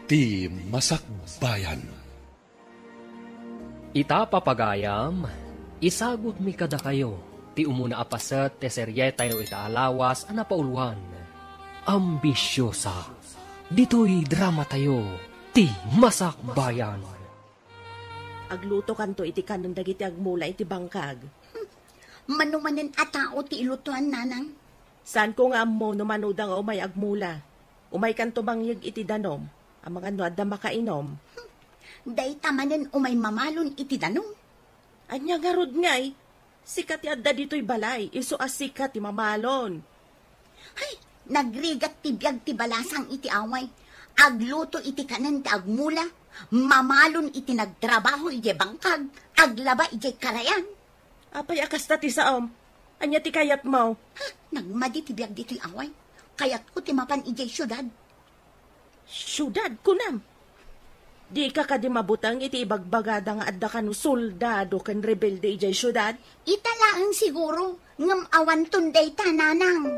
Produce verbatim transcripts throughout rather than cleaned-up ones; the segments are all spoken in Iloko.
Ti Masakbayan. Ita, papagayam, isagutmi kadakayo ti umuna a paset ti serietayo ita a lawas a napauluan, Ambisyosa. Ditoy dramatayo, Ti Masakbayan. Aglutokanto iti kanen dagiti agmula iti bangkag. Mano manen a tao ti ilutoan, nanang? Saanko nga ammo no manoda nga umay agmula. Umaykanto mangyeg iti danum, amangan no adda makainum. Dayta manen umay mamalon iti danum. Ania ngarud ngay? Sika ti adda ditoy balay, isu a sika ti mamalon. Hay, nagrigat ti biag ti balasang iti away. Agluto iti kanen ti agmula, mamalon iti nagtrabaho idiay bangkag, aglaba idiay karayan. Apay a kasta ti saom? Ania ti kayatmo? Ha, nagmadi ti biag ditoy away. Kayatko ti mapan idiay siudad. Siudad, kunam? Dika kadi mabuteng iti ibagbagada nga adda kano soldado ken rebelde idiay siudad? Ita laeng siguro, ngem awanton dayta, nanang.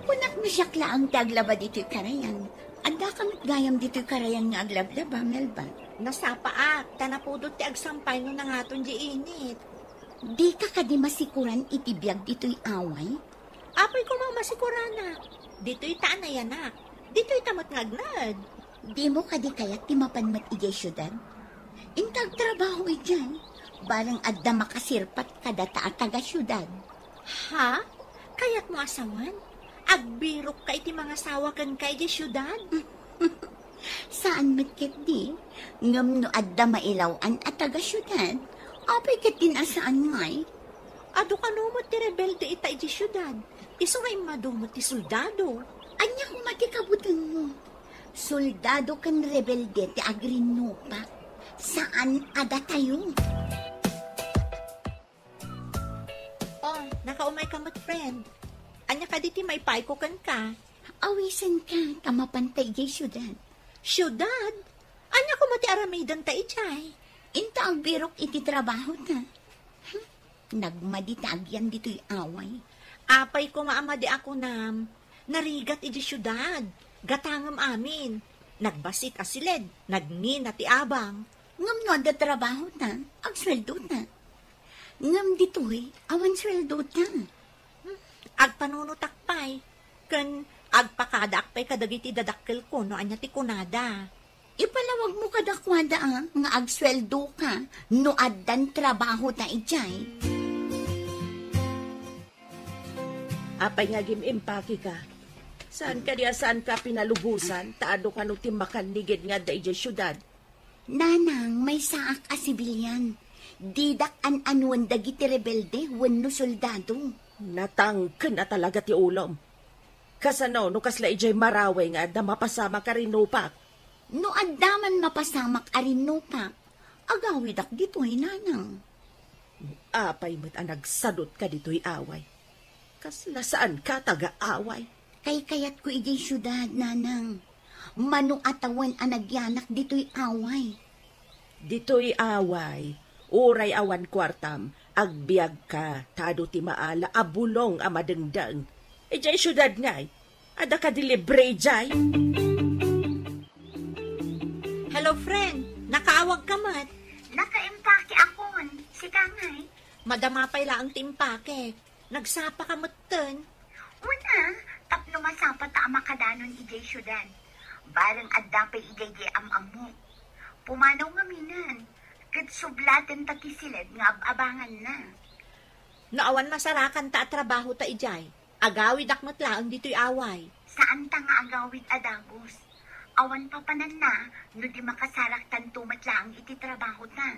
Kunak no siak laeng ti aglaba ditoy karayan. Adda ka met gayam ditoy karayan nga aglablaba, Melba. Nasapaak, ta napudot ti agsampay no nangaton di init. Dika kadi masikuran iti biag ditoy away? Apay koma a masikuranak? Ditoy ta a nayanak. Ditoy ta met nga agnaed. Dimo kadi kayat ti mapan met idiay siudad? Inta agtrabaho idiay. Bareng adda makasirpat kadata a taga-siudad. Ha? Kayatmo a sawen? Agbirokka iti mangasawa kenka idiay siudad? Saan met ketdi, ngem no adda mailaw-an a taga-siudad, apay ketdin a saan ngay? Adu kano met ti rebelde ita idiay siudad, isu nga immadu met ti soldado. Ania koma ti kabutengmo? Soldado ken rebelde ti agrinnupak. Saan a datayo. Oh, nakaumay ka met, friend. Ania kadi ti maipaayko kenka? Awisenka, ta mapanta idiay siudad. Siudad? Ania koma ti aramidenta idiay? Inta agbirok iti trabahota. Hmm, nagmadi ta agyan ditoy away. Apay koma a madi a kunam? Narigat idiay siudad. Gatangem amin. Nagbassit a siled, nagnina ti abang. Ngem no adda trabahota, agsueldota. Ngem ditoy, awan sueldota. Hmm, agpanunotak pay, ken agpakadaak pay kadagiti dadakkelko no ania ti kunada. Ipalawagmo kadakuada, a, nga agsueldoka no addan trabahota idiay. Apay nga agim-impakeka? Saan kadi a saanka pinalubosan, ta adu kano ti makannigid nga adda idiay siudad? Nanang, maysaak a sibilian. Didak an-anuen dagiti rebelde wenno soldado. Natangken a talaga ti ulom. Kasano no kasla idiay Maraway nga adda mapasamak a rinnupak? No adda man mapasamak a rinnupak, agawidak ditoy, nanang. Apay met a nagsadutka ditoy away? Kasla saanka taga-away? Kaykayatko idiay siudad, nanang. Mano a tawen a nagyanak ditoy away. Ditoy away, uray awan kuartam, agbiagka, ta adu ti maala a bulong a madengdeng. Idiay siudad ngay, adda kadi libre idiay? Hello, friend. Nakaawagka met? Nakaimpake akon. Sika ngay? Madama pay laeng ti impake. Nagsapaka metten? Wen a, tapno masapata a makadanon idiay siudad. Bareng adda pay idiay di am-ammok. Pumanaw ngaminen, ket sublatenta ti siled nga ab-abanganna. No awan masarakanta a trabahota idiay, agawidak met laeng ditoy away. Saanta nga agawid a dagus. Awan papananna no di makasaraktanto met laeng iti trabahota.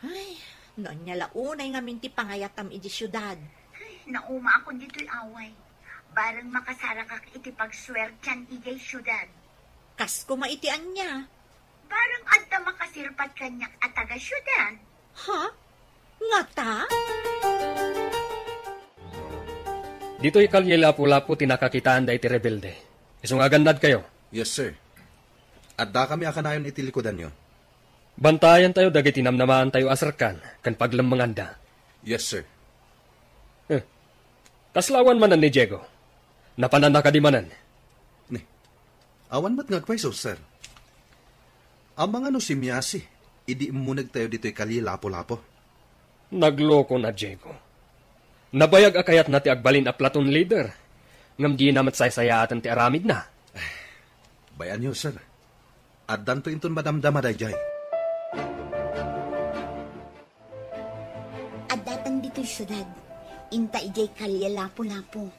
Ay, no ania la unay ngamin ti pangayatam iti siudad. Ay, naumaakon ditoy away. Bareng makasarakak iti pagsuertian idiay siudad. Kas koma iti ania? Bareng adda makasirpat kaniak a taga-siudad. Ha? Ngata? Ditoy Kalye Lapu-Lapu ti nakakitaan daytoy rebelde. Isu nga agannadkayo. Yes, sir. Addakami a kanayon iti likudanyo. Bantayantayo dagiti namnamaantayo a serkan ken paglemmenganda. Yes, sir. Eh, kasla awan manen ni Diego? Napananna kadi manen? Awan met nga agpayso, sir. Amangan no simmiasi idi immunegtayo ditoy Kalye Lapu-Lapu. Nagloko na, Diego. Nabayag a kayatna ti agbalin a platoon leader, ngem dina met saysayaaten ti aramidna. Bay-anyo, sir. Addanto inton madamdama daydiay. Addatan ditoy siudad. Inta idiay Kalye Lapu-Lapu.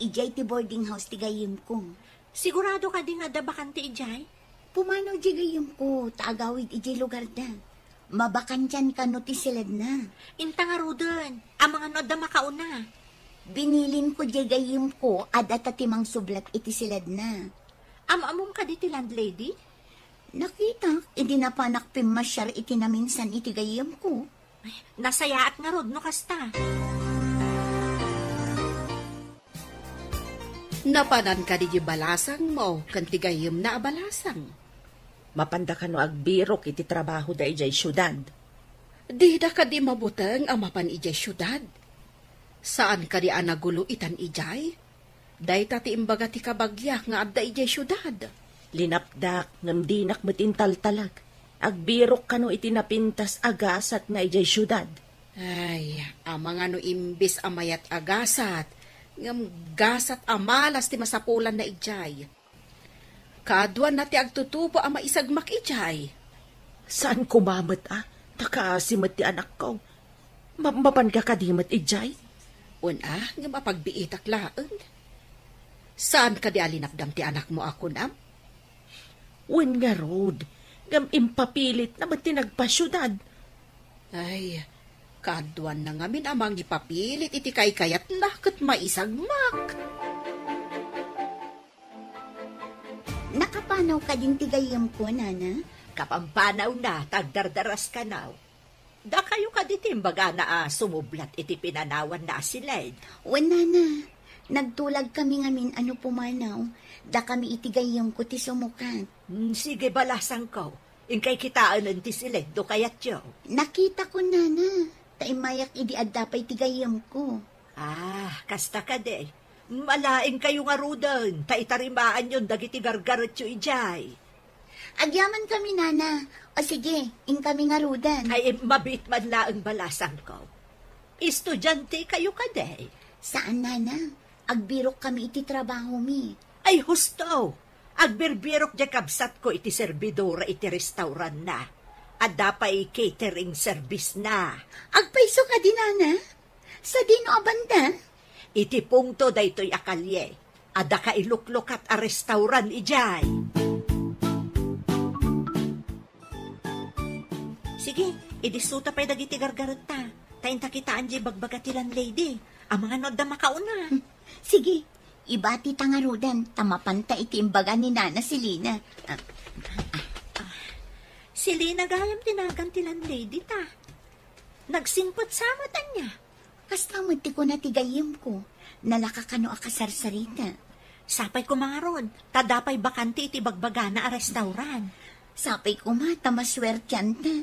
Idiay ti boarding house ti gayyemko. Sigurado kadi nga adda bakante idiay? Pumanaw diay gayyemko, ta agawid idiay lugarda. Mabakantian kano ti siledna. Inta ngaruden, amangan no adda makauna. Binilinko diay gayyemko, adda ta ti mangsublat iti siledna. Am-ammom kadi ti landlady? Nakitak idi napanak pimmasiar iti naminsan iti gayyemko. Ay, nasayaat ngarud no kasta. Napanan kadi diay balasangmo ken ti gayyemna a balasang? Mapanda kano agbirok iti trabahoda idiay siudad? Dida kadi mabuteng a mapan idiay siudad? Saan kadi a nagulo itan idiay? Dayta ti imbaga ti kabagiak nga adda idiay siudad. Linapdak, ngem dinak met intaltalek. Agbirok kano iti napintas a gasatna idiay siudad. Ay, amangan no imbes a mayat a gasat, ngem gasat a malas ti masapulanna idiay. Kaaduanna ti agtutubo a maisagmak idiay. Saan koma met a, ta kaasi met ti anakko. Ma-, mapanka kadi met idiay? Wen a, ngem apagbiitak laeng. Saan kadi a linapdam ti anakmo a kunam? Wen ngarud, ngem impapilitna met ti nagpasiudad. Ay, kaaduanna ngamin a mangipapilit iti kaykayatna ket maisagmak. Nakapanaw kadin ti gayyemko, nana? Kapampanaw na, ta agdardaras kanaw. Dakayo kadi ti imbagana a sumublat iti pinanawanna a siled? Wen, nana. Nagtulag kami ngamin a no pumanaw, dakami iti gayyemko ti sumukat. Hmm, sige, balasangko. Inkay kitaenen ti siled no kayatyo. Nakitako, nana. Ta immayak idi adda pay ti gayyemko. Ah, kasta kadi. Malaingkayo ngaruden, ta itarimaanyon dagiti gargaretyo idiay. Agyaman kami, nana. O sige, inkami ngaruden. Ay, mabiit man laeng balasangko. Estudiante kayo kadi? Saan, nana. Agbirok kami iti trabahomi. Ay, husto. Agbirbirok diay kabsatko iti serbidora iti restauranna. Adda pay catering service na. Agpayso kadi, nana? Sadino a banda? Iti pungto daytoy a kalye, adda kailuklukat a restauran idiay. Sige, idissuta pay dagiti gargaretta. Ta inta kitaan diay bagbaga ti landlady. Amangan no adda makauna. Sige, ibati ta ngaruden, ta mapanta iti imbaga ni Nana Selina. Ah, Selina gayam ti nagan ti landlady ta. Nagsingpet sa met ania? Kasta met ti kuna ti gayyemko, nalaka kano a kasarsarita. Sapay koma ngarud, ta adda pay bakante iti bagbagana a restauran. Sapay koma ta masuertianta.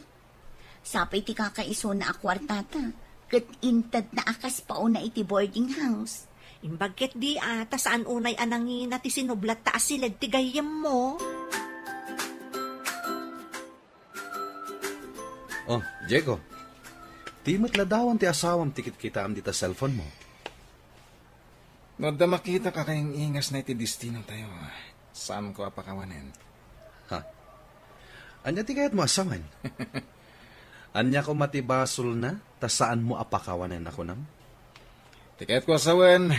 Sapay ti kakaisuna a kuartata, ket intedna a kas pauna iti boarding house. Imbag ketdi a, ta saan unay a nangina ti sinublatta a siled ti gayyemmo. Oh, Diego. Ti met ladawan ti asawam ti kitkitaam dita cellphone mo. No adda makita a kaing-ingasna iti destinotayo, saanko a pakawanen. Ha? Ania ti kayatmo a sawen? Ania koma ti basolna ta saanmo a pakawanen a kunam? Ti kayatko a sawen,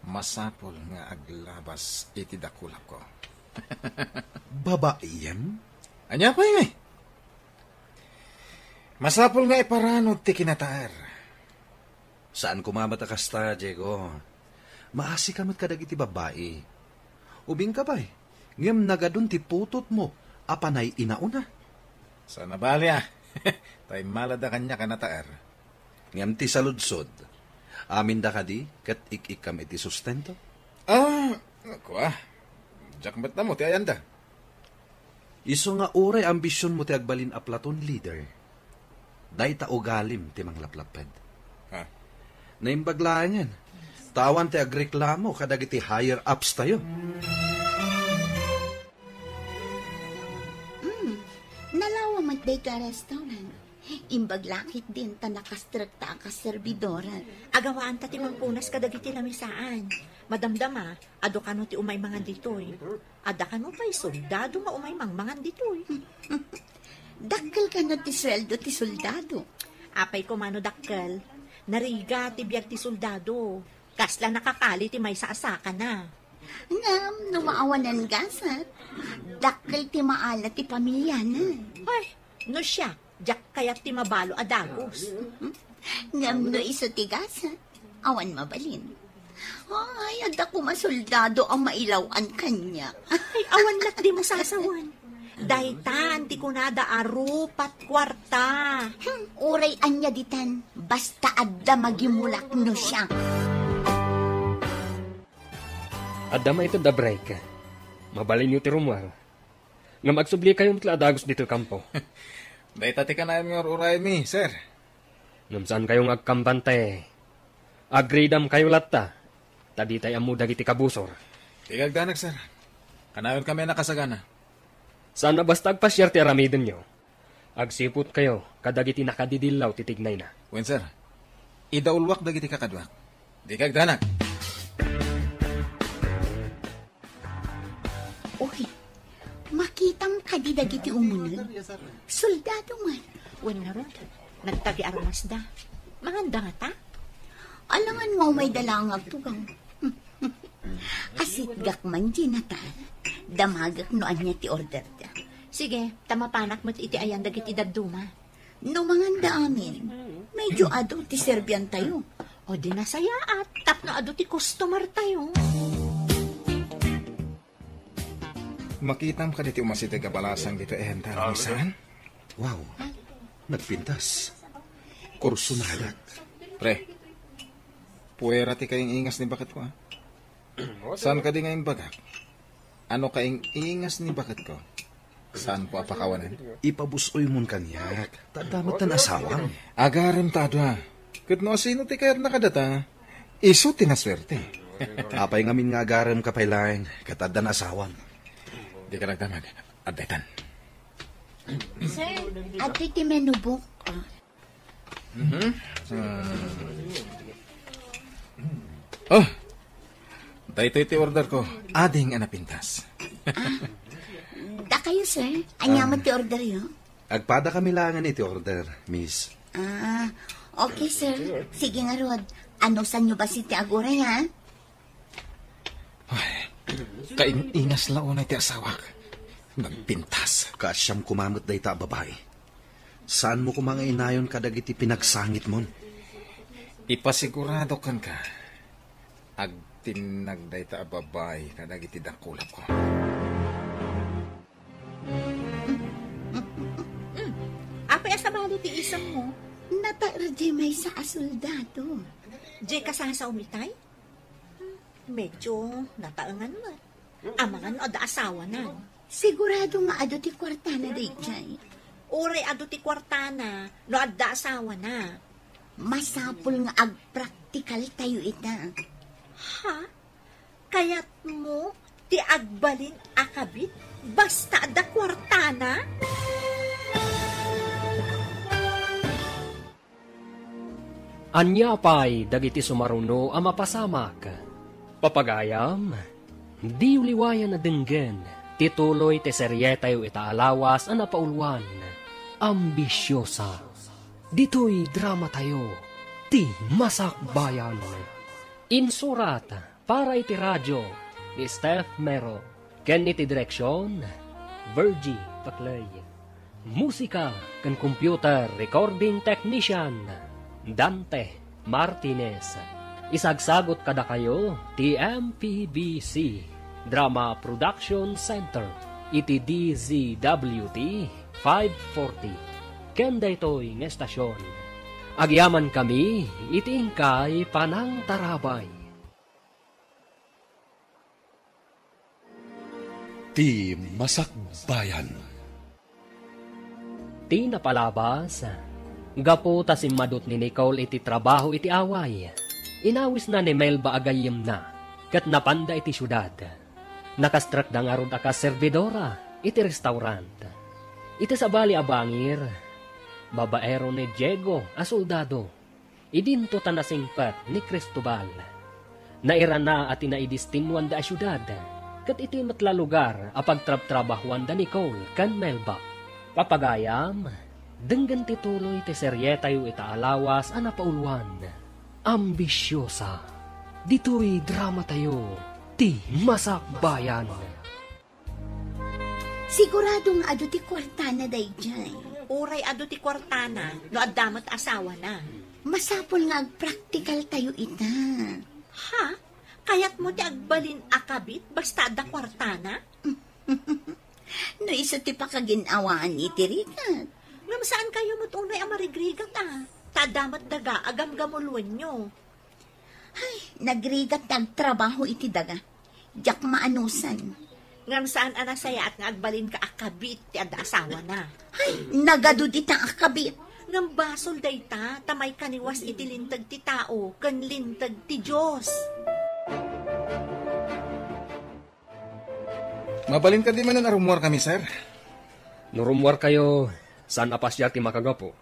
masapul nga aglabas iti dakulakko. Babaiem? Ania pay ngay? Masapul nga iparanud ti kinataer. Saan koma met a kasta, Diego. Maasika met kadagiti babbai. Ubingka pay, ngem nagadun ti putotmo a panay inauna. Saan a bali a. Ta immalada kaniak a nataer. Ngem ti saludsod, aminda kadi ket ik-ikkam iti sustento? Ah, kua. Diak met ammo ti ayanda. Isu nga uray ambisionmo ti agbalin a platoon leader, dayta ugalim ti manglaplapped. Ha? Naimbag laengen, ta awan ti agreklamo kadagiti higher-ups tayo. Dayta restaurant. Imbag lakit din ta nakastrekta a kaservidora. Agawaan ta ti mangpunas kadagiti lamisaan. Madamdama, adu kano ti umay mangan ditoy. Adda kano pay soldado nga umay mangmangan ditoy. Dakkel kano ti sueldo ti soldado. Apay koma no dakkel. Narigat ti biag ti soldado. Kasla nakakali ti maysa a sakana. Ngem no maawanan gasat, dakkel ti maala ti pamiliana. Ay, no siak, diak kayat ti mabalo a dagus. Ngem no isu ti gasat, awan mabalin. Ay, adda koma soldado a mailaw-an kaniak. Ay, awan met dimo sasawen. Daytan ti kunada a rupat kuarta. Hmm, uray ania ditan, basta adda magimulak no siak. Adda maited a break. Mabalinyo ti rummuar. Ngem agsubli kayo met la a dagus ditoy kampo. Dayta ti kanayon nga ur-urayenmi, sir. Ngem saan kayo nga agkambante. Agridam kayo latta. Ta ditay ammo dagiti kabusor. Di kagdanak, sir. Kanayon kami a nakasagana. Saan a basta agpasiar ti aramidenyo. Agsiput kayo kadagiti nakadidillaw ti tignayna. Wen, sir. Idauluak dagiti kakaduak. Di kagdanak. Uy, makitam kadi dagiti umuneg? Soldado man. Wen ngarud, nagtagiarmasda. Manganda ngata? Alangan nga umayda laeng agtugaw. Asitgak man, Jonathan. Damagek no ania ti orderda. Sige, ta mapanak met iti ayan dagiti dadduma. No manganda amin, medyo adu ti serbiantayo. O di nasayaat, tapno adu ti customer tayo. Makitam kadi ti umasideg a balasang ditoy ayan ta, Misan? Wow, nagpintas. Kurso na hadak. Pre, puwera ti kaing-ingas ni baketko, ah. Saan kadi nga imbagak? Ano kaing-ingas ni baketko? Saanko a pakawanen? Ipabus-oymon kaniak. Ta adda met tan asawam. Agarem ta adua. Ket no asino ti kayatna kadata, isu ti nasuerte. Apay ngamin nga agarem ka pay laeng, ket addan asawam. Di ka nagdamag. Adda itan. Sir, adtoy ti menu book. Ah. Mhm. Ah. Oh, daytoy ti order ko. Ading a napintas. Ah, dakayo, sir. Ania met ti orderyo? Agpada kami laengen iti order, miss. Ah, okay, sir. Sige ngarud. Anusanyo bassit ti aguray, ha? Ay, kaing-ingas la unay ti asawak. Nagpintas. Kaasiam koma met dayta a babai. Saanmo koma nga inayon kadagiti pinagsangitmon? Ipasigurado kenka, agtinnag dayta a babai kadagiti dakulapko. Mm. Apay a sabali ti isemmo? Nataer diay maysa a soldado. Diay kasasaom itay? Hmm, medyo nataengan met. Amangan no adda asawanan. Sigurado nga adu ti kuartana daydiay. Uray adu ti kuartana no adda asawana. Masapul nga agpraktikal tayo ita. Ha? Kayatmo ti agbalin a kabit basta adda kuartana? Ania pay dagiti sumaruno a mapasamak? Papagayam, diyo liwayan a denggen ti tuloy ti serietayo ita a lawas a napauluan, Ambisiosa. Ditoy dramatayo, ti Masakbayan. Insurat para iti radio ni Steph Mero ken iti direksion, Virgie Paclay. Musika ken computer recording technician, Dante Martinez. Isagsagot kadakayo ti M P B C Drama Production Center iti D Z W T five forty. Ken daytoy nga estasion, agyamankami iti inkay panangtarabay. Ti Masakbayan. Ti napalabas, gapu ta simmadut ni Nicole iti trabaho iti away, inawisna ni Melba a gayyemna ket napanda iti siudad. Nakastrekda ngarud a kas-servidora iti restaurant. Iti sabali a bangir, babaero ni Diego a soldado, idinto ta nasingpet ni Cristobal. Nairana a ti naidistinnuanda a siudad, ket iti met la lugar a pagtrabtrabahoanda ni Cole ken Melba. Papagayam, denggen ti tuloy ti serietayo ita a lawas a napauluan, Ambisiosa. Ditoy dramatayo, ti Masakbayan. Sigurado nga adu ti kuartana daydiay. Uray adu ti kuartana, no adda met asawana. Masapul nga agpraktikal tayo ita. Ha? Kayatmo ti agbalin a kabit basta adda kuartana? No isu ti pakagin-awaan iti rigat. Ngem saan kayo met unay a marigrigat a? Ta adda met daga a gamgamuloenyo. Ay, nagrigat ti agtrabaho iti daga. Diak maanusan. Ngem saan a nasayaat nga agbalinka a kabit ti adda asawana? Ay, nagadu dita a kabit. Ngem basol dayta, ta maikaniwas iti linteg ti tao ken linteg ti Dios. Mabalin kadi manen a rummuarkami, sir? No rummuarkayo, saan a pasiar ti makagapu.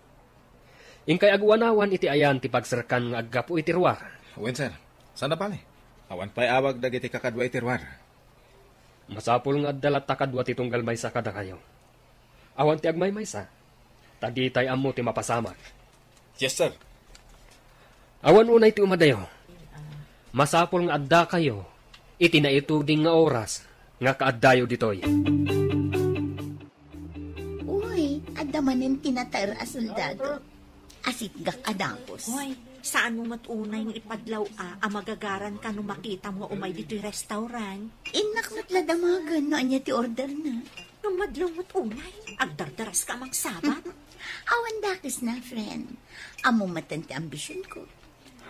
Inkay aguanawan iti ayan ti pagserkan nga aggapu iti ruar. Wen, sir. Saan a bale? Awan pay awag dagiti kakadua iti ruar. Masapul nga adda latta kadua ti tunggal maysa kadakayo. Awan ti agmaymaysa, ta ditay ammo ti mapasamak. Yes, sir. Awan unay ti umadayo. Masapul nga addakayo iti naituding nga oras nga kaaddayo ditoy. Uy, adda manen ti nataer a soldado. Asitgak a dagus. Hoy, saan mo met unay nga ipadlaw a, a magagaran ka no makitam nga umay ditoy restaurant? Innak met la damagen no ania ti order na. Ngem madlaw met unay, agdardaras ka a mangsabat. Awan dakes na, friend. Ammo met ti ambision ko.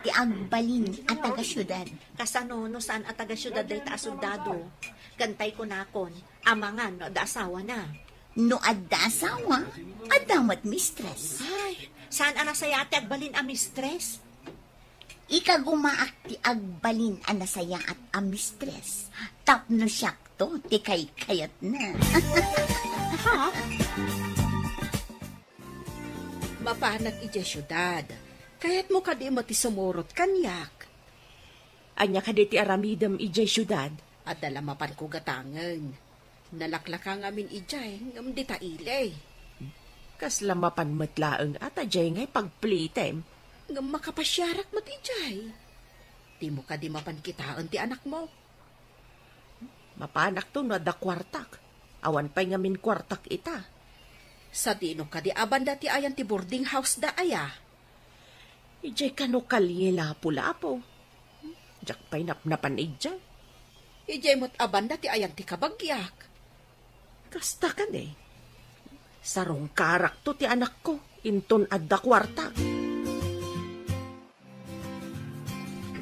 Ti agbalin a taga-siudad. Kasano no saan a taga-siudad dayta a soldado? Ken tay kunakon, amangan no adda asawana. No adda asawa, adda met mistress. Ay, saan a nasayaat ti agbalin a mistress? Ikagumaak ti agbalin a nasayaat a mistress. Tapno siakto ti kaykayatna. Ha? Mapanak idiay siudad. Kayatmo kadi met ti sumurot kaniak? Ania kadi ti aramidem idiay siudad? Adda la mapanko gatangen. Nalaklaka ngamin idiay, ngem dita ili. Kasla mapan met laeng a ta diay ngay pagplitem. Ngem makapasiarak met idiay. Dimo kadi mapan kitaen ti anakmo? Mapanakto no adda kuartak. Awan pay ngamin kuartak ita. Sadino kadi a banda ti ayan ti boarding house da aya? Idiay kano kalye Lapu-Lapu. Diak pay napnapan idiay. Idiay met a banda ti ayan ti kabagiak. Kasta kadi. Sarungkarakto ti anakko, inton adda kuartak.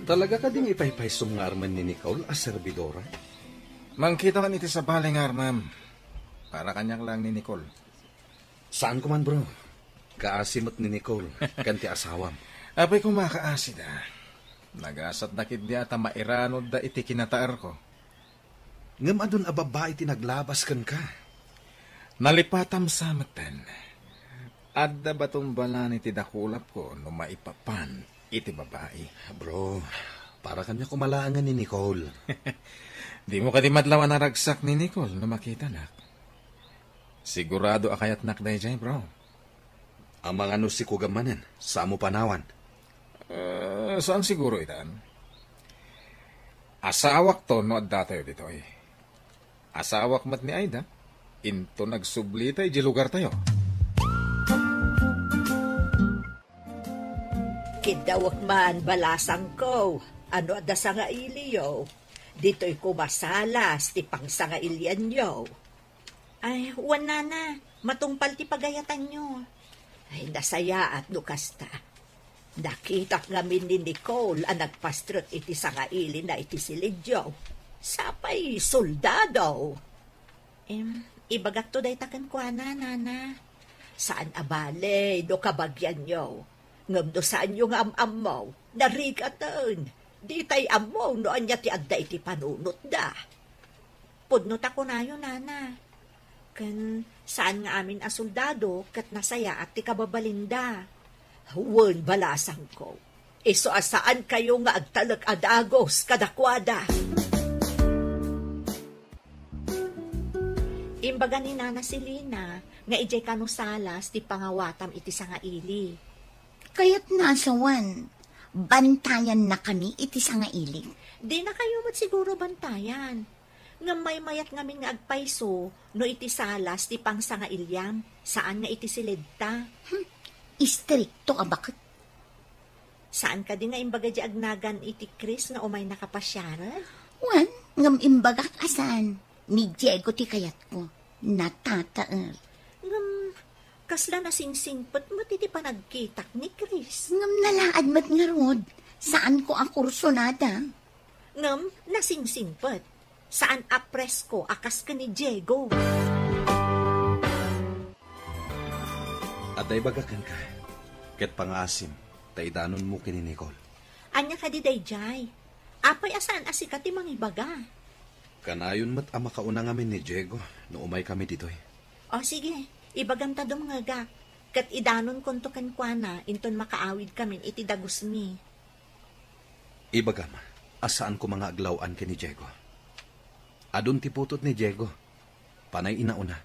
Talaga kadi nga ipaypaysom nga armen ni Nicole a serbidora? Mangkitakan iti sabali nga armem. Para kaniak laeng ni Nicole. Saanko man, bro. Kaasi met ni Nicole ken ti asawam. Apay koma kaasida. Nagasatda ketdi a ta mairanodda iti kinataerko. Ngem adun a babbai ti naglabas kenka. Nalipatam sa metten. Adda baton balani ti dakulapko no maipapan iti babai. Bro, para kaniak koma laengen ni Nicole. Dimo kadi madlaw a naragsak ni Nicole no makitanak? Sigurado a kayatnak daydiay, bro. Amangan no sikugan manen, samo panawan. Eh, saan siguro itan? Asawakto no addatayo ditoy. Asawak met ni Aida, inton agsublita idiay lugartayo. Kiddawek man, balasangko, no adda sangailiyo. Ditoy koma salas ti pangsangailianyo. Ay, wen, nana, matungpal ti pagayatanyo. Ay, nasayaat no kasta. Nakitak ngamin ni Nicole a nagpastrek iti sangailina iti silidyo. Sapay soldado. Em, ibagakto dayta kenkuana, nana. Saan a bale no kabagianyo. Ngem no saanyo nga am-ammo, narigaten. Ditay ammo no ania ti adda iti panunotda. Pudno ta kunayo, nana. Ken saan nga amin a soldado ket nasayaat ti kababalinda. Wen, balasangko, isu a saankayo nga agtalek a dagus kadakuada. Imbaga ni Nana Selina nga idiay kano salas ti pangawatam iti sangaili. Kayatna a sawen, bantayannakami iti sangaili. Dinakayo met siguro bantayan. Ngem maymayat ngamin nga agpayso no iti salas ti pangsangailiam, saan nga iti siledta. Hmm, istrikto a baket. Saan kadi nga imbaga di agnagan iti Chris nga umayna kapasiaren? Wen, ngem imbagak a saan. Ni Diego ti kayatko. Natataer. Ngem, kasla nasingsingpet met iti panagkitak ni Chris. Ngem nalaad met ngarud. Saanko a kursunada. Ngem nasingsingpet. Saan a presko a kas ken ni Diego. Adda ibagak kenka, ket pangaasim ta idanonmo ken ni Nicole. Ania kadi daydiay? Apay a saan a sika ti mangibaga? Kanayon met a makauna ngamin ni Diego no umaykami ditoy. O sige, ibagam ta dumngegak, ket idanonkonto kenkuana inton makaawidkamin iti dagusmi. Ibagam a saan koma nga aglaw-an ken ni Diego. Adun ti putot ni Diego. Panay inauna.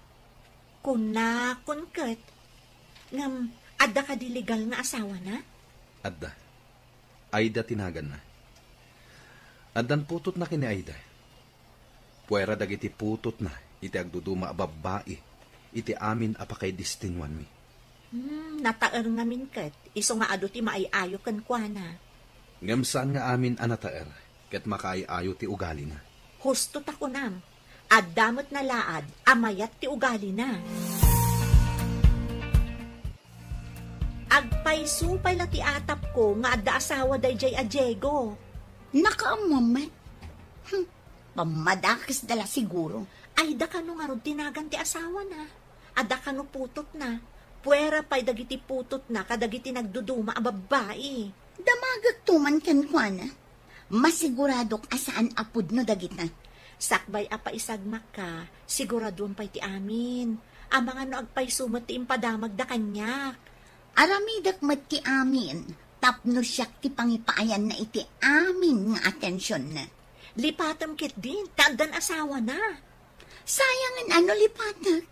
Kunakon ket. Ngem, adda kadi legal nga asawana? Adda. Aida ti naganna. Addan putotna ken ni Aida. Puera dagiti putotna iti agduduma a babbai iti amin a pakaidestinuanmi. Hmm, nataer ngamin ket, isu nga adu ti maay-ayo kenkuana. Ngem saan nga amin a nataer ket makaay-ayo ti ugalina. Husto ta kunam, adda met nalaad a mayat ti ugalina. Agpayso pay la ti atapko nga adda asawa daydiay a Diego. Nakaammo met. Hmm, pammadakesda la siguro. Ay, da kano ngarud ti nagan ti asawana? Adda kano putotna? Puera pay dagiti putotna kadagiti nagduduma a babbai. Damagekto man kenkuana. Masiguradok a saan a pudno dagita. Sakbay a paisagmakka, siguraduem pay ti amin. Amangan no agpayso met ti impadamagda kaniak. Aramidek met ti amin tapno siak ti pangipaayanna iti amin nga atensionna. Lipatem ketdin, ta addan asawana. Sayangen a no lipatek.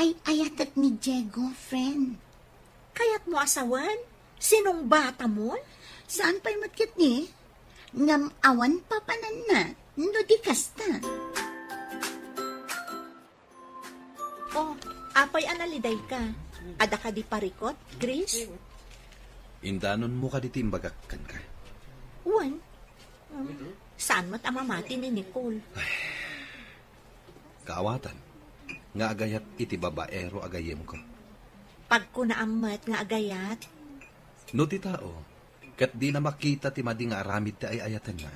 Ay-ayatek ni Diego, friend. Kayatmo a sawen? Sinungbatamon? Saan pay met ketdi? Ngem awan papananna no di kasta. Oh, apay a nalidayka? Adda kadi parikut, Chris? Indanonmo kadi ti imbagak kenka? Wen. Um, saan met a mamati ni Nicole? Kaawatan nga agayat iti babaero a gayyemko. Pagkunaam met nga agayat? No ti tao, ket dina makita ti madi nga aramid ti ay-ayatenna,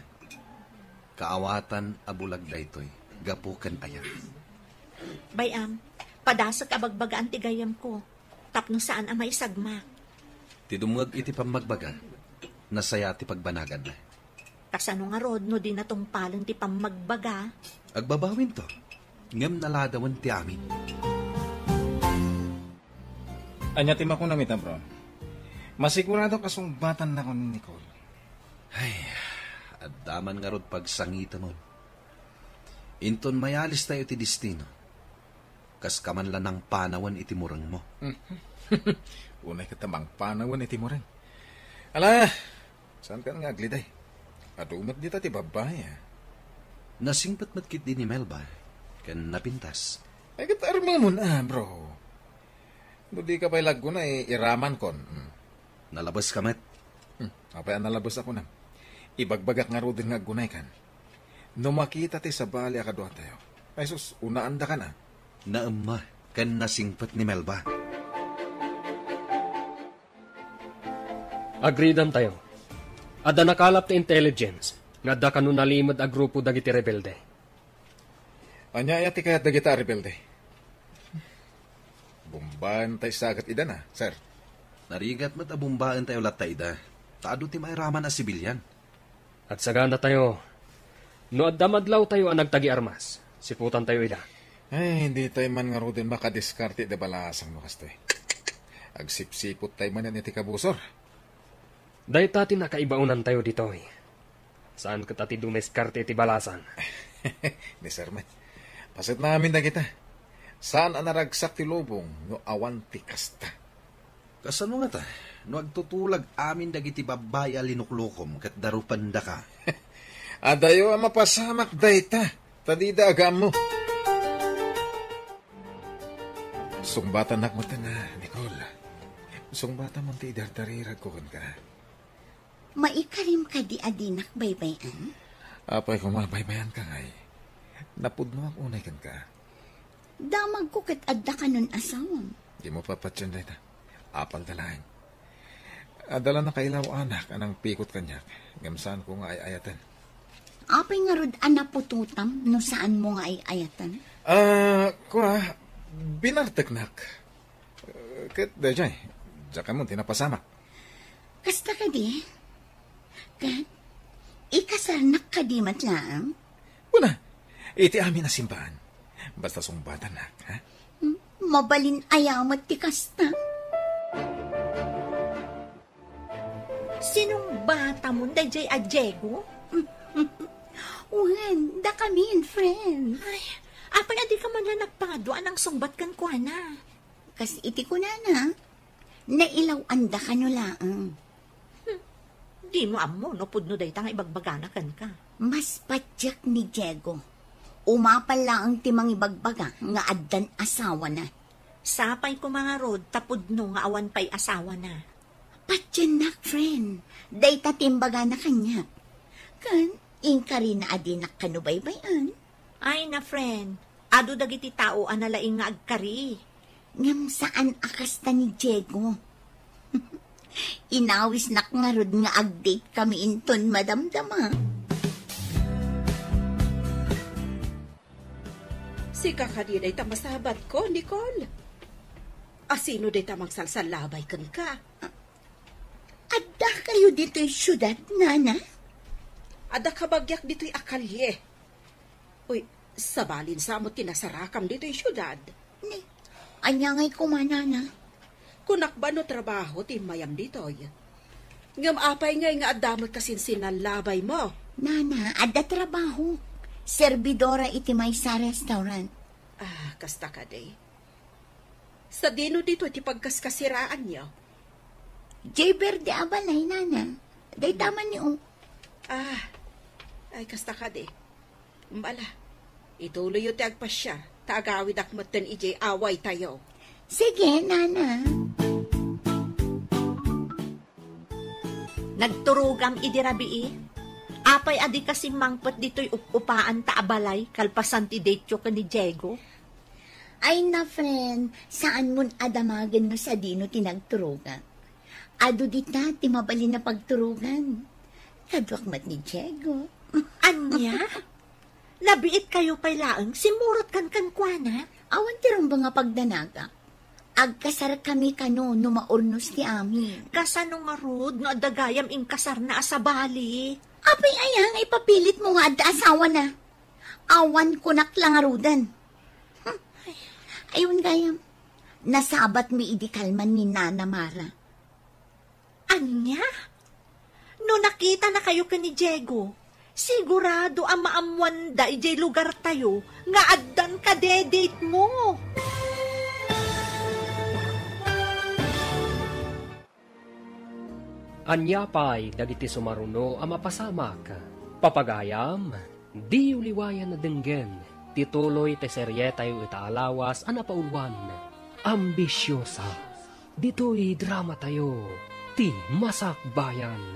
kaawatan a bulag daytoy gapu ken ayat. Bay-am, padasek a bagbagaan ti gayyemko, tapno saan a maisagmak. Ti dumngeg iti pammagbaga, nasayaat ti pagbanaganna. Kasano ngarud no di natungpalen ti pammagbaga? Agbabawinto, ngem naladawen ti amin. Ania ti makunam ita, bro? Masiguradok a sungbatannakon ni Nicole. Ay, adda man ngarud pagsangitemon. Inton mayalis tayo ti destino, kas ka man la nangpanawen iti murengmo. Unay ket ta mangpanawen iti mureng. Ala, saan kan nga agliday? Adu met dita ti babbai, ah. Nasingpet met ketdi ni Melba, ken napintas. Ay, ket armamon, ah, bro. No di ka pay laggunay, iramankon. Hmm. Nalabes ka met. Hmm, apay a nalabes a kunam? Ibagbagak ngaruden nga aggunay kan. No makita ti sabali a kaduatayo, ay sus, unaandakan a. Naemma ken nasingpet ni Melba. Agridamtayo. Adda nakalap ti intelligence nga adda kano nalimed a grupo dagiti rebelde. Ania aya ti kayat dagita a rebelde? Bombaen tay sagat ida na, sir. Narigat met a bombaen tayo latta ida. Ta adu ti mairaman a sibilian. At sagana tayo, no adda madlaw tayo a nagtagi armas, siputan tayo ida. Ay, ditoy man ngaruden makadiskarte ti balasang no kastoy. Agsipsipot tay manen iti kabusor. Dayta ti nakaibaonantayo ditoy. Saan ket a ti dumiskarte iti balasang. Ni Sir met. Paset na amin dagita. Saan a naragsak ti lubong no awan ti kasta. Kasano ngata? No agtutulag amin dagiti babbai a linuklukom ket darupendaka. Adayo a mapasamak dayta, ta dida agammo. Sungbatanak met, Nicole. Sungbatam ti idardariragko kenka. Maikarim kadi a dinak baybay-an? Apay koma baybayanka ngay. Napudnoak unay kenka. Damagko ket adda kanon asawam. Dimo papatien dayta. Apalda laeng. Adda la nakailaw a anak a nangpikot kaniak, ngem saanko nga ay-ayaten. Apay ngarud a naputotam no saanmo nga ay-ayaten? Ah, kua, binarteknak. Eh, ket daydiay, diak ammo ti napasamak. Kasta kadi? Ket, ikasarnak kadi met laeng? Kuna, iti amin a simbahan. Basta sungbatanak, ha? Hmm, mabalin aya met ti kasta? Sinungbatamon daydiay a Diego? Wen, dakamin, friend. Ay, apay a dika man la nagpangadu a nangsungbat kenkuana? Kas iti kunana, nailaw-anda kano laeng. Hmm. Dimo ammo no pudno dayta nga ibagbagana kenka. Mas patiek ni Diego. Umapal laeng ti mangibagbaga nga addan asawana. Sapay koma ngarud ta pudno nga awan pay asawana. Patiennak, friend. Dayta ti imbagana kaniak. Ken, inkarina a dinak kano baybay-an. Ay na, friend. Adu dagiti tao a nalaing nga agkari. Ngem saan a kasta ni Diego. Inawisnak ngarud nga ag-date kami inton madamdama. Sika kadi dayta masabatko, Nicole? Asino dayta mangsalasalabay kenka? Adda kayo ditoy siudad, Nana? Adda kabagiak ditoy a kalye. Uy, sabalin sa met ti nasarakam ditoy siudad. Ni, ania ngay koma, Nana? Kunak ba no trabaho ti immayam ditoy? Ngem apay ngay nga adda met kasinsinalabaymo? Nana, adda trabaho. Serbidora iti maysa a restaurant. Ah, kasta kadi. Sadino ditoy ti pagkaskasiraanyo? Jay Verde a balay, Nana. Dayta man ni, o. Ah, ay, kasta kadi. Ala, ituloyyo ti agpasiar, ta agawidak metten idiay awaytayo. Sige, Nana. Nagturogam idi rabii? Apay a dika simmangpet ditoy up-upaanta a balay kalpasan ti date-yo ken ni Diego? Ay na, friend, saanmon a damagen no sadino ti nagturogak. Adu dita ti mabalin a pagturogan. Kaduak met ni Diego. Ania? Nabiit kayo pay laeng, simmurot kan kenkuana? Awan ti rumbeng a pagdanagak. Agkasarkami kano no maurnos ti amin. Kasano ngarud no adda gayam inkasarna a sabali? Apay aya nga ipapilitmo nga adda asawana? Awan kunak la ngaruden. Hmm. Ay, awan gayam. Nasabatmi idi kalman ni Nana Mara. Ania? No nakitanakayo ken ni Diego, sigurado a maammoanda idiay lugartayo nga addan kadedetmo. Ania pay dagiti sumaruno a mapasamak? Papagayam, diyo liwayan a denggen ti tuloy ti serietayo ita a lawas a napauluan, Ambisiosa. Ditoy dramatayo, ti Masakbayan.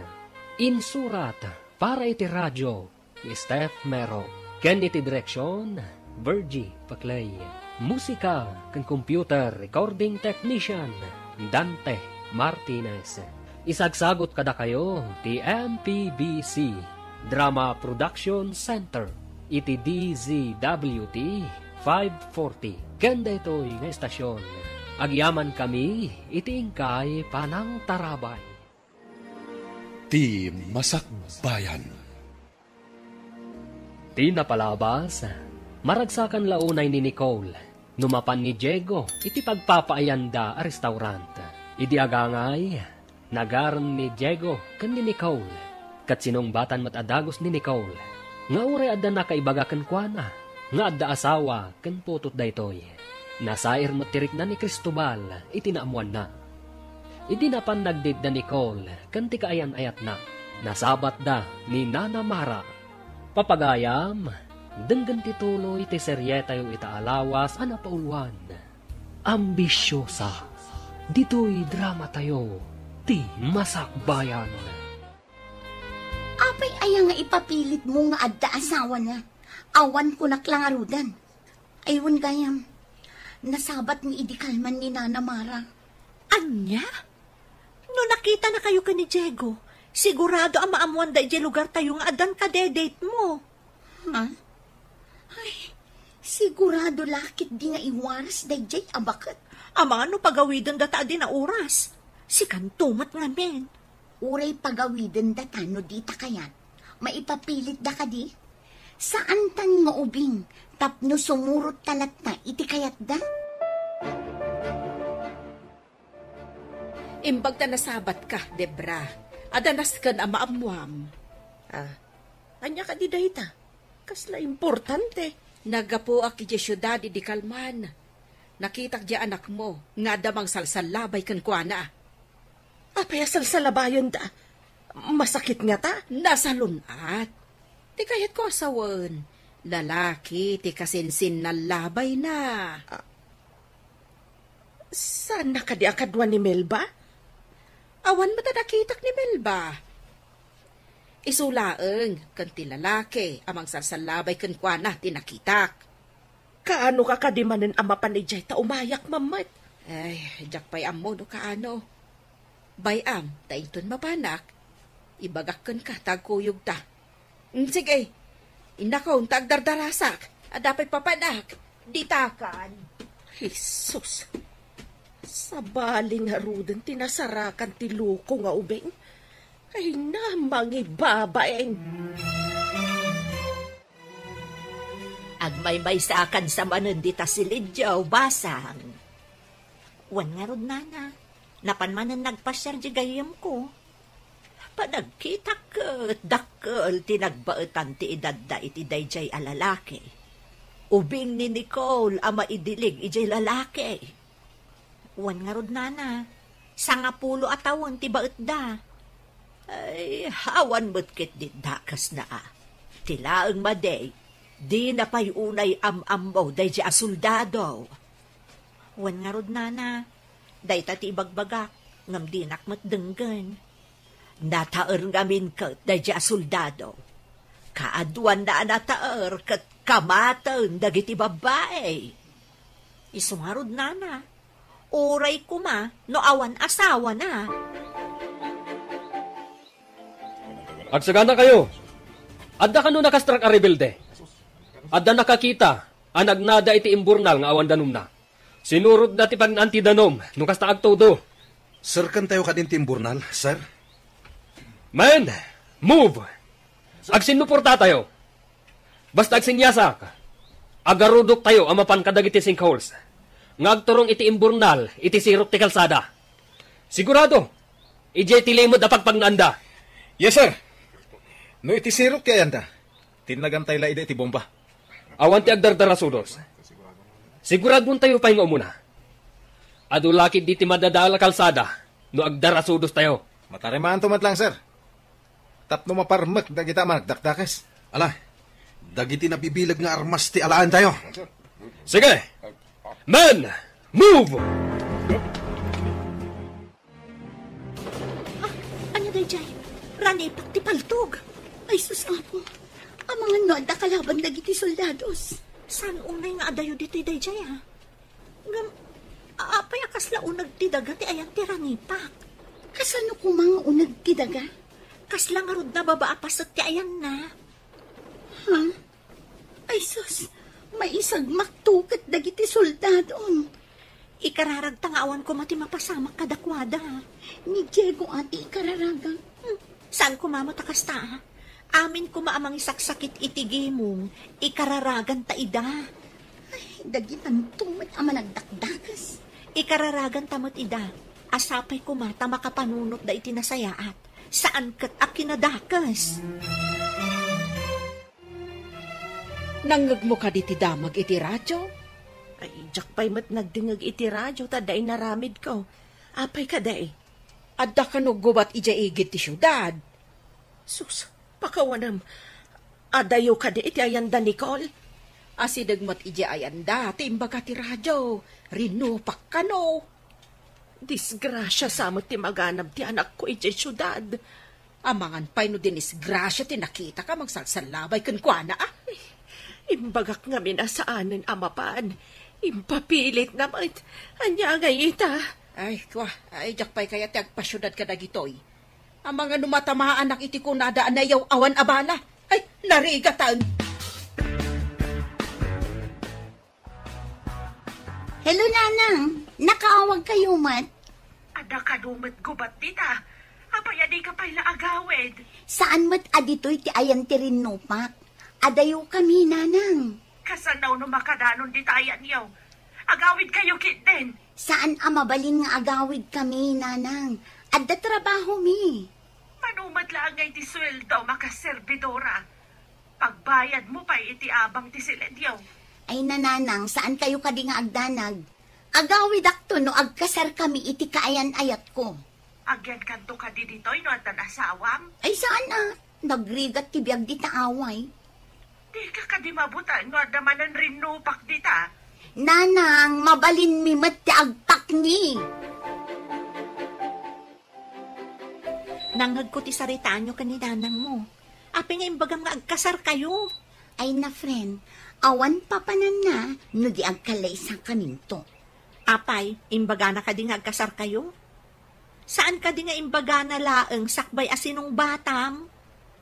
Insurat para iti radio, ni Steph Mero. Ken iti direksion, Virgie Paclay. Musika ken computer recording technician, Dante Martinez. Isagsagot kadakayo ti M P B C Drama Production Center iti D Z W T five forty. Ken daytoy nga estasion, agyamankami iti inkay panangtarabay. Ti Masakbayan. Ti napalabas, Maragsakan la unay ni Nicole no mapan ni Diego iti pagpapaayanda a restaurant. Idi agangay, nagarem ni Diego ken ni Nicole, ket sinungbatan met a dagus ni Nicole nga uray adda nakaibaga kenkuana nga adda asawa ken putot daytoy. Nasair met ti rikna ni Cristobal iti naammoanna. Idi napan nagdaydi da Nicole ken ti kaayan-ayatna, nasabatda ni Nana Mara. Papagayam, denggen ti tuloy ti serietayo ita a lawas a napauluan, Ambisiosa. Ditoy dramatayo ti Masakbayan. Apay aya nga ipapilitmo nga adda asawana? Awan kunak la ngaruden. Ay, wen gayam, nasabat mi idi kalman ni Nana Mara. Ania? No nakitanakayo ken ni Diego, sigurado a maammoanda idiay lugartayo nga addan kadedatemo. Ha? Ay, sigurado la ketdi nga iwaras daydiay a baket. Amangan no pagawidendata a di naoras. Sikanto met ngamin. Uray pagawidendata no dita kayat, maipapilitda kadi? Saantan nga ubing tapno sumurotta latta iti kayatda? Imbag ta nasabatka, Debra. Adda nasken a maammoam. Ah, ania kadi dayta? Kasla importante. Naggapuak idiay siudad idi kalman. Nakitak diay anakmo nga adda mangsalsallabay kenkuana. Apay a salsallabayenda? Masakit ngata? Nasalun-at. Ti kayatko a sawen, lalaki ti kasinsinnallabayna. Ah, saanna kadi a kadua ni Melba? Awan met a nakitak ni Melba. Isu laeng ken ti lalaki a mangsalsallabay kenkuana ti nakitak. Kaanoka kadi manen a mapan idiay ta umayak man met? Ay, diak pay ammo no kaano. Bay-am ta inton mapanak, ibagak kenka ta agkuyogta. Mm, sige, innakon ta agdardarasak. Adda pay papanak. Ditakan. Jesus! Sabali ngaruden ti nasarakan ti loko nga ubing. Ay na, mangibabain! Agmaymaysakansa manen dita silidyo, basang. Wen ngarud, nana, napan manen nagpasiar di gayyemko. Panagkitak ket dakkel ti nagbaetan ti edadda iti daydiay a lalaki. Ubing ni Nicole a maidilig idiay lalaki. Wen ngarud, nana, sangapulo a tawen ti baetda. Ay, awan met ketdi dakesna a. Ti laeng madi, dina pay unay am-ammo daydiay a soldado. Wen ngarud, nana, dayta ti ibagbagak, ngem dinak met denggen. Nataer ngamin ket daydiay a soldado. Kaaduanna a nataer ket kamaten dagiti babbai. Isu ngarud, nana, uray koma no awan asawana. Agsaganakayo. Adda kano nakastrak a rebelde? Adda nakakita a nagnada iti imburnal nga awan danumna. Sinurotda ti pagnaanti danum no kasta agtudo. Serkentayo kadin ti imburnal, sir? Men, move! Agsinnuportatayo. Basta agsinyasak, agarudoktayo a mapan kadagiti sinkholes nga agturong iti imburnal iti sirok ti kalsada. Sigurado, idiay ti limed a pagpagnaanda. Yes, sir. No iti sirok ti ayanda, tinnagantay la ida iti bomba. Awan ti agdardarasudos. Siguraduentayo pay nga umuna. Adu la ketdi ti madadael a kalsada no agdarasudostayo. Matarimaanto met lang, sir. Tapno maparmek dagita a managdakdakes. Ala, dagiti nabibileg nga armas ti alaentayo. Sige! Men! Move! Ah, ania daydiay? Ranipak ti paltog. Ay, sus, Apo. Amangan no adda kalaban dagiti soldados. Saan unay nga adayo ditoy daydiay, a? Ngem, apay a kasla uneg ti daga ti ayan ti ranipak? Kasano koma nga uneg ti daga? Kasla ngarud nababa a paset ti ayanna. Ha? Ay sus, maisagmakto ket dagiti soldadon. Ikararagta nga awan koma ti mapasamak kadakuada. Ni Diego a ti ikararagak. Hmm, saan koma met a kasta, a? Amin koma a mangisaksakit iti gimong, ikararaganta ida. Ay, dagitanto met a managdakdakes. Ikararaganta met ida, a sapay koma ta makapanunotda iti nasayaat, saan ket a kinadakes. Nangngegmo kadi ti damag iti radio? Ay, diak pay met nagdengngeg iti radio ta adda inaramidko. Apay kadi? Adda kano gubat idiay igid ti siudad? Sus, pakawanem. Adayo kadi iti ayanda, Nicole? Asideg met idiay ayanda ti imbaga ti radio. Rinupak kano. Disgrasia sa met ti maganab ti anakko idiay siudad. Amangan pay no dinisgrasia ti nakitak a mangsalsallabay kenkuana, a? Imbagak ngamin a saanen a mapan. Impapilitna met. Ania ngay ita? Ay, kua, ay, diak pay kayat ti agpasiudad kadagitoy. Amangan no matamaanak iti kunada a nayaw-awan a bala. Ay, narigatan! Hello, Nanang. Nakaawag kayo met? Adda kano met gubat dita. Apay a dika pay la agawid? Saan met a ditoy ti ayan ti rinnupak. Adayo kami, Nanang. Kasano no makadanon dita ayanyo? Agawid kayo ketdin. Saan a mabalin nga agawid kami, Nanang. Adda trabaho mi. Mano met laeng ngay ti sueldo a makaserbidora? Pagbayadmo pay iti abang ti siledyo. Ay, Nanang, saan kayo kadi nga agdanag? Agawidakto no agkasar kami iti kaayan-ayatko. Agyankanto kadi ditoy no addan asawam? Ay, saan a. Nagrigat ti biag dita away. Dika kadi mabuteng no adda manen rinnupak dita? Nanang, mabalinmi met ti agpakni. Nangngegko ti saritaanyo ken ni nanangmo. Apay nga imbagam nga agkasar kayo? Ay na, friend, awan papananna no di agkalaysakaminto. Apay, imbagana kadi nga agkasar kayo? Saan kadi nga imbagana laeng sakbay a sinungbatam?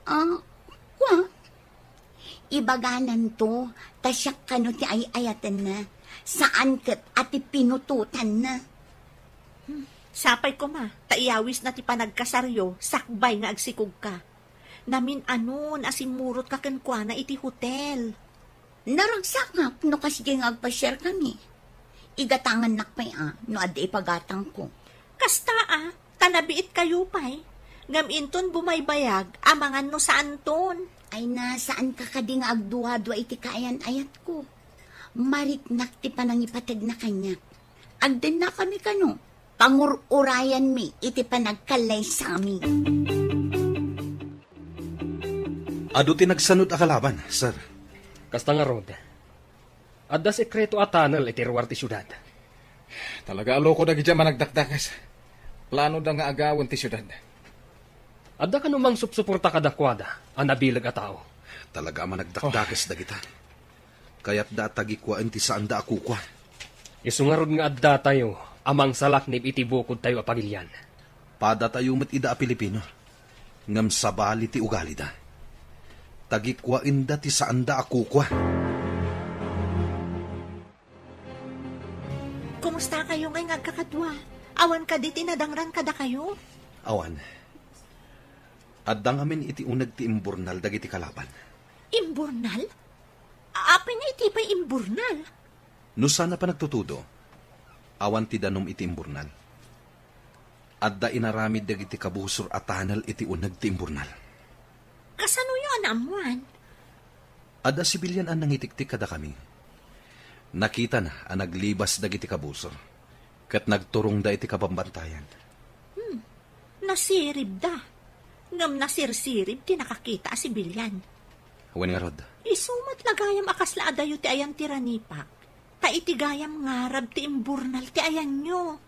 Ah, kua? Ibagananto, ta siak kano ti ay-ayatenna, saan ket a ti pinutotanna. Hmm, sapay koma, ta iyawisna ti panagkasaryo sakbay nga agsikogka. Namin-anon a simmurotka kenkuana iti hotel. Naragsakak no kasdi nga agpasiar kami. Igatangannak pay a no adda ipagatangko. Kasta a, ta nabiit kayo pay. Ngem inton bumaybayag, amangan no saanton. Ay na, saan ka kadi nga agduadua iti kaayan-ayatko? Mariknak ti panangipategna kaniak. Agdenna kami kano, pangur-urayanmi iti panagkallaysami. Adu ti nagsanud a kalaban, sir. Kasta ngarud, adda sekreto a tunnel iti ruar ti siudad. Talaga a loko dagiti a managdakdakes. Planoda nga agawen ti siudad. Adda kano mangsupsuporta kadakuada a nabileg a tao? Talaga a managdakdakes dagita. Kayatda a tagikuaen ti saanda a kukua. Isu ngarud nga addatayo a mangsalaknib iti bukodtayo a pagilian. Padatayo met ida a Pilipino, ngem sabali ti ugalida. Tagikuaenda ti saanda a kukua. Kumusta kayo ngay nga agkakadua? Awan kadi ti nadangran kadakayo? Awan. Adda ngamin iti uneg ti imburnal dagiti kalaban. Imburnal? Apay nga iti pay imburnal? No saan a panagtutudo, awan ti danum iti imburnal. Adda inaramid dagiti kabusor a tunnel iti uneg ti imburnal. Kasanoyo a naammuan? Adda sibilian a nangitiktik kadakami. Nakitana a naglibas dagiti kabusor, ket nagturongda iti kabambantayan. Hmm, nasiribda. Ngem nasirsirib ti nakakita a sibilian. Wen ngarud. Isu met la gayam a kasla adayo ti ayan ti ranipak. Ta iti gayam ngarab ti imburnal ti ayanyo.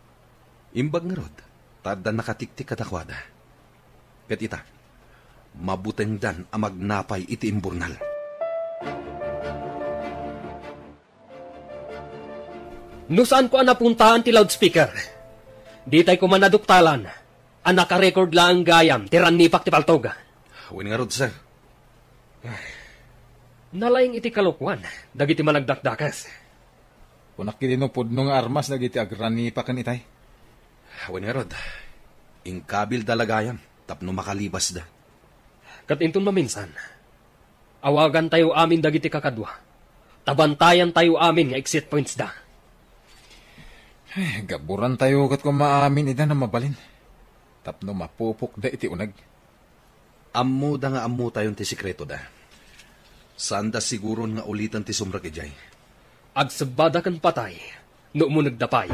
Imbag ngarud, ta adda nakatiktik kadakuada. Ket ita, mabutengdan a magnapay iti imburnal. No saanko a napuntaan ti loudspeaker, ditay koma naduktalan a nakarecord laeng gayam ti rannipak ti paltog. Wen ngarud, sir. Nalaing iti kalokuan dagiti managdakdakes. Kunak iti no pudno nga armas dagiti agranipaken itay. Wen ngarud, inkabilda la gayam tapno makalibasda. Ket inton maminsan, awagantayo amin dagiti kakadua, ta bantayantayo amin nga exit pointsda. Ay, gaburantayo ket koma amin ida no mabalin, tapno mapupokda iti uneg. Ammoda nga ammotayon ti sekretoda. Saanda siguron nga uliten ti sumrek idiay. Agsebbada ken patay no umunegda pay.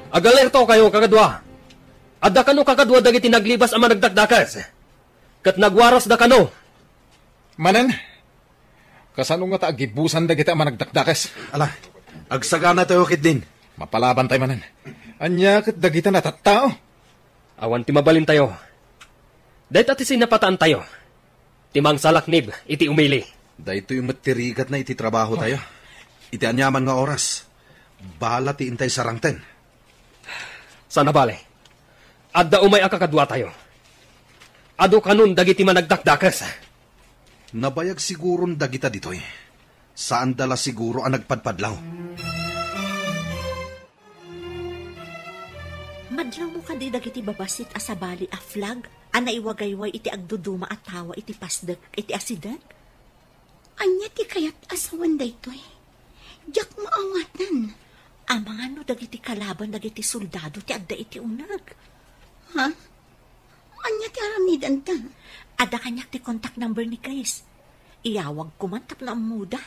Agalertokayo, kakadua! Adda kano kakadua dagiti naglibas a managdakdakes, ket nagwarasda kano. Manen, kasano nga ta agibusan dagiti a managdakdakes? Ala, agsaganatayo ketdin. Mapalabantay manen. Ania ket dagita natattao? Awan ti mabalintayo. Dayta ti sinapataantayo. Ti mangsalaknib iti umili. Daytoy met ti rigatna iti trabahotayo. Iti aniaman nga oras, bala ti intay sarangten. Sana bale, adda umay a kakaduatayo. Adu kanon dagiti managdakdakes. Nabayag siguron dagita ditoy. Saanda la siguro a nagpadpadlaw. Madlawmo kadi dagiti babassit a sabali a flag a naiwagayway iti agduduma a tawa iti pasdek iti asideg? Ania ti kayat a sawen daytoy? Diak maawatan. Amangan no dagiti kalaban dagiti soldado ti adda iti uneg. Ha? Ania ti aramidenta? Adda kaniak ti contact number ni Chris. Iyawagko man tapno ammoda.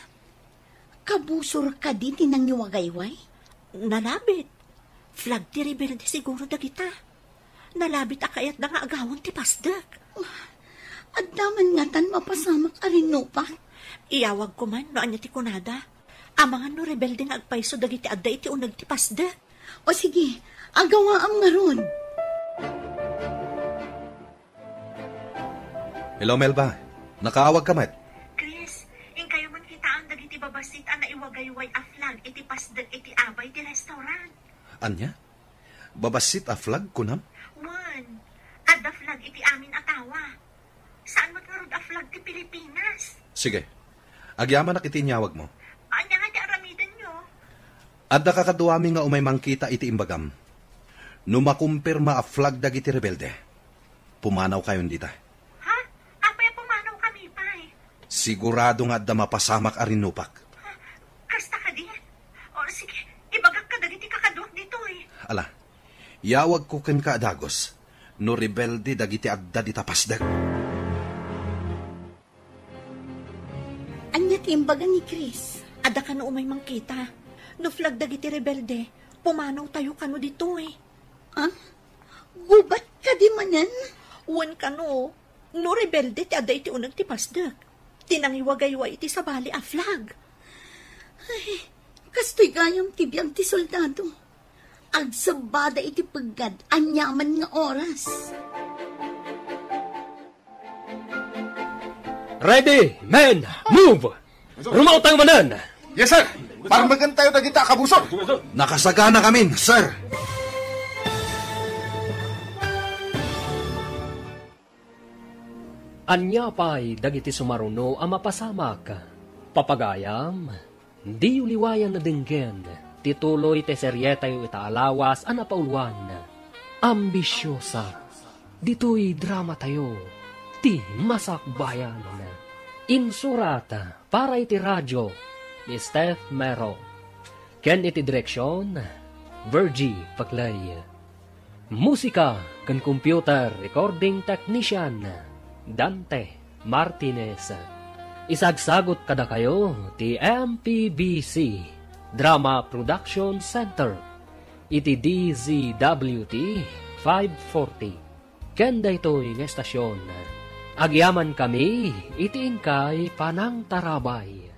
Kabusor kadi ti nangiwagayway? Nalabit. Flag ti rebelde siguro dagita. Nalabit a kayatda nga agawan ti pasdek. Adda man ngatan mapasamak a rinnupak? Iyawagko man no ania ti kunada. Amangan no rebelde nga agpayso dagiti adda iti uneg ti pasdek. O sige, agawaam ngarud. Hello, Melba. Nakaawag ka met? Chris, inkayo man kitaen dagiti babassit a naiwagayway a flag iti pasdek iti abay ti restaurant. Ania? Babassit a flag, kunam? Wen, adda flag iti amin a tawa. Saan met ngarud a flag ti Pilipinas. Sige. Agyamanak iti inyawagmo. Ania nga ti aramidenyo? Adda kakaduami nga umay mangkita iti imbagam. No makumpirma a flag dagiti rebelde, pumanawkayon dita. Ha? Apay a pumanawkami pay? Sigurado nga adda mapasamak a rinnupak. Ha? Kasta kadi? O, sige, ibagak kadagiti kakaduak ditoy. Ala, yawagko kenka a dagus no rebelde dagiti adda dita pasdek. Ania ti imbaga ni Chris? Adda kano umay mangkita. No flag dagiti rebelde, pumanawtayo kano ditoy. Ah? Gubat kadi manen? Wen kano, no rebelde ti adda iti uneg ti pasdek. Ti nangiwagayway iti sabali a flag. Ay, kastoy gayam ti biag ti soldado. Agsebbada iti peggad aniaman nga oras. Ready, men, move! Rumawtayo manen! Yes, sir! Parmegentayo dagita a kabusor! Nakasagana kamin, sir! Ania pay dagiti sumaruno a mapasamak? Papagayam, diyo liwayan a denggen ti tuloy ti serietayo ita a lawas a napauluan, Ambisiosa. Ditoy dramatayo, ti Masakbayan. Insurat para iti radio ni Steph Mero. Ken iti direksion, Virgie Paclay. Musika ken computer recording technician, Dante Martinez. Isagsagut kadakayo ti M P B C Drama Production Center iti D Z W T five forty. Ken daytoy nga estasion, agyamankami iti inkay panangtarabay.